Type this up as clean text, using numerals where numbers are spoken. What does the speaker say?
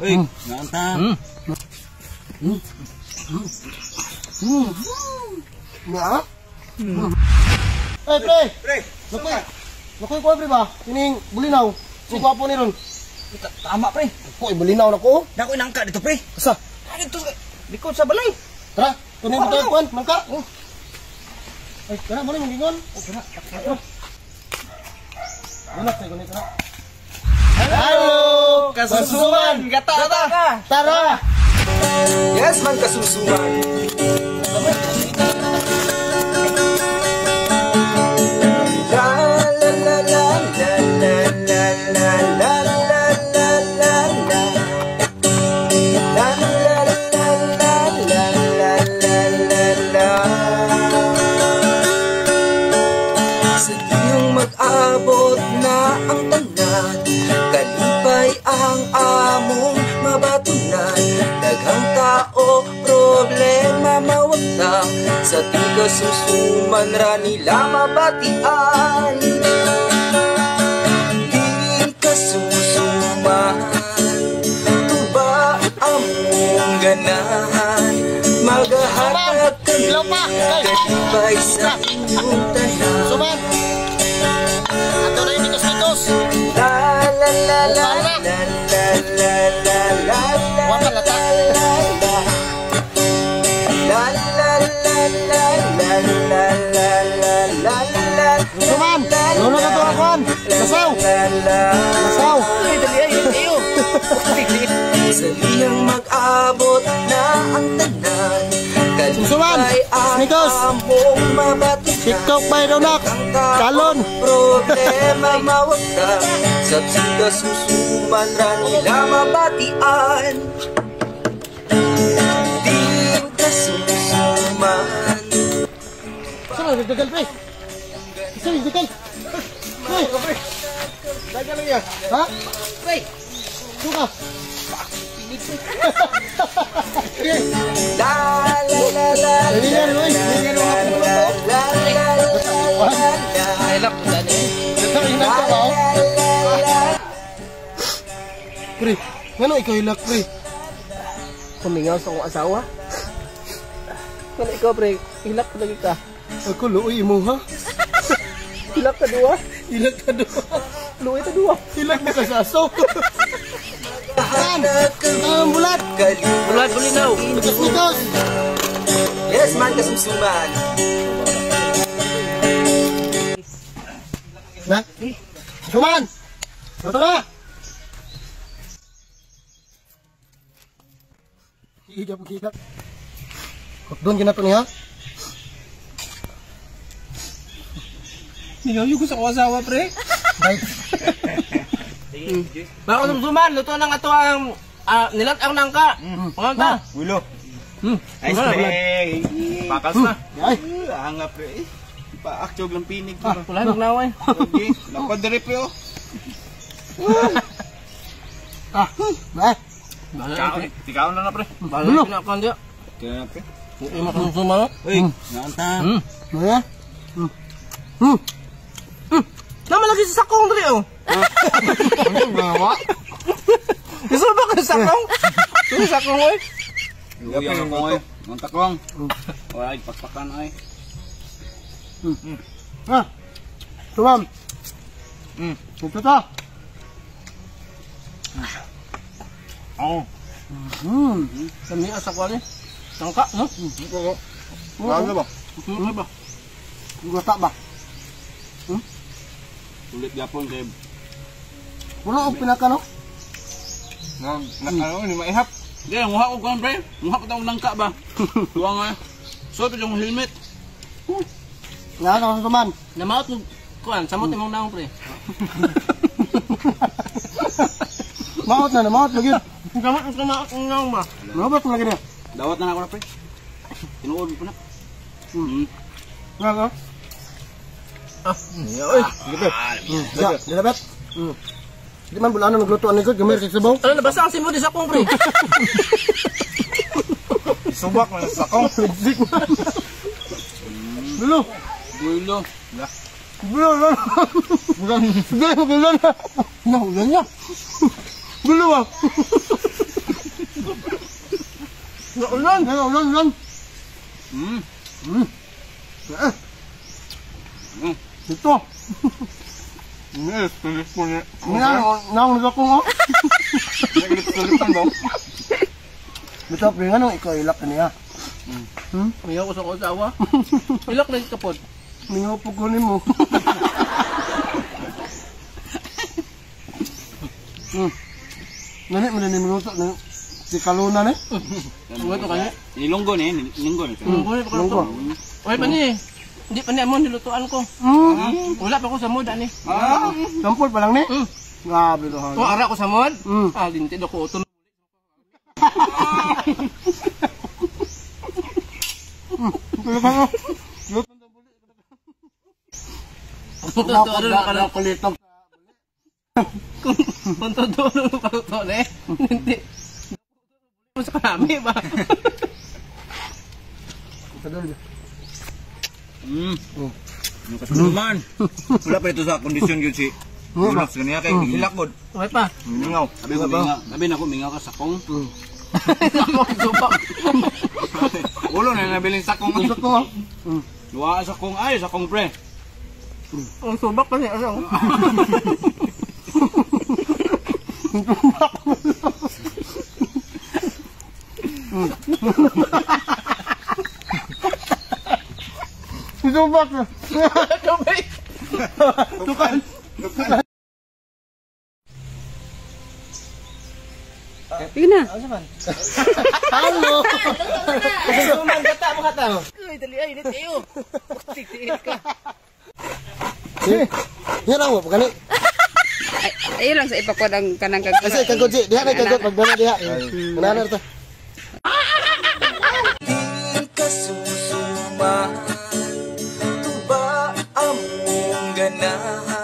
Uy, naanta. Na? Eh, pre! Pre, Lakoy! Lakoy ko, pre ba? Kining bulinaw. Si gwapo ni ron. Tama pre. Ko, bulinaw na ko. Dako nangka dito pre. Asa? Ah, dito sa likod sa balay. Tara, kunin mo tayo kuan, mangka. Oh. Ay, tara, muna mong gingon. Oh, tara. Tara. Bunak tayo, kunin tara. Hello! Kasusuman! Gata ta. Tara! Yes man kasusuman. La la la la la la la la la la la la la. La la la la la la la la la. Sa iyong mag-abot na ang tanan, kalipay ang among mabatunan. Daghang tao, problema mawagtang, sa tingkasusuman ra nila mabatian. Tingkasusuman, tuba among ganahan, maghahatag kami kalipay sa inyong tanan. Suman! Ato na yung mikos-mikos! La la la la la la la la la Wala lata. La la la la la la la la la la. Suman! Luno na to kuan! Lasaw! Lasaw! Ay, dali ay, ayo. Sa lihang mag-abot na ang tanan, Suman! kalipay ang Mikos! among mabatunan. TikTok by Ronak! Kalon! Problema mawagtang, sa tingkasusuman ra nila mabatian. Tingkasusuman. Saan ang nagdagal, pre? Saan ang nagdagal? Pre! Dagan lang yan. Ha? Pre. Suka! La la la la Dali na, oy! la la la la la. Ay, lak dali. Pre, ngano ikaw hilak, pre? Kumingaw sa akong asawa. Kung ikaw pre, hilak ka lagi ka. Ako luoy imo ha? Hilak ka duwa. Hilak ka duwa. Luoy ta duwa. Hilak na ka sa aso. Ang bulat! Bulat bulinaw. Mikos-mikos! Yes man kasusuman. Na? Suman! Luto na! Higap, higap. Doon ginato niya. Mingaw yung sa akong asawa pre. Right. Mga kasusuman, luto na nga to ang nilat ang nangka. Panganta. Ulo. Ay, pre. Pakas na. Ay! Anga pre. Paaktyog lang pinig. Ah, wala nang naway. Okay. Napadere pre oh. Ah! Ba? Kaon. Tikaon na na pre. Bahala na kan dia. Kaya na pre. Hindi mo kasusuman. Uy, naanta. Maya? Naman lagi sa sakong dali oh. Ano gawa? Gusto ba ka sa sakong? Gusto sa sakong oy. Luya ko oy. Ang takwang. Ay, pakpakan ay. Ah! Sumam! Ito ta! Oh. Kami asa ko ani. Tangka, no? Ano ba? Ano ba? Gata ba? Ulit yapon kay Wala og pinaka no? na ano ni maihap. Di, nguha ko kan pre. Nguha ko taong nangka ba. Tuwa nga. So yung helmet. Nga ka suman. Namaot mo kuan, samot imong naong pre. Maot na, maot lagi. Samot ang maot ang naong ba. Maot lagi niya. Dawat na ako na pre. Tinuod ko na. Nga ka? Ah, oy. Ya, dilabet. Di man bulano nagluto ani ko, gamay kay sabaw. Ano nabasa ang simod sa sakong pre. Subak man sa sakong. Dulo. Dulo. Dulo. Dulo. Dulo. Dulo. Dulo. Dulo ba? Ulan. Ulan, ulan. Ito. Yes, tulis po niya. Nang nasa kong oh. Bitaw pre, nga nung ikaw ilak niya. Mingaw ko sa akong asawa. Ilak na ka pod. Mingaw po ko nimo. Nani man ni minuto ni si Kaluna ni. Ano to kanya? Nilonggo ni, nilonggo ni. Lunggo. Oy pa ni. Hindi pa ni amon nilutuan ko. Wala pa ko sa mod ani. Sampol pa lang ni. Grabe to. Kung ara ko sa mod, ah linti do ko uton. Kung totoo na kaluto na eh. Hindi. Sa karami ba? Naman. Wala pa ito sa kondisyon yun si Relax ganiya kay hilak god. Okay pa. Mingaw. Sabi ko mingaw. Sabi na ko mingaw ka sakong. Sakong. Ulo na nabiling sakong. Sakong. Duha sakong ay sakong pre. Ang subak kasi asang. Subak. Tubig. Tukan. Yun na. Halo. Suman kata mo kata. Ay dali ay init kayo. Tiit ka. Eh, yan ang mo gani. Ayun lang sa ipakod ang kanang kag. Kasi kagod si diha na kagod pagbana diha. Manana to. Di ka susuman, tuba among ganahan.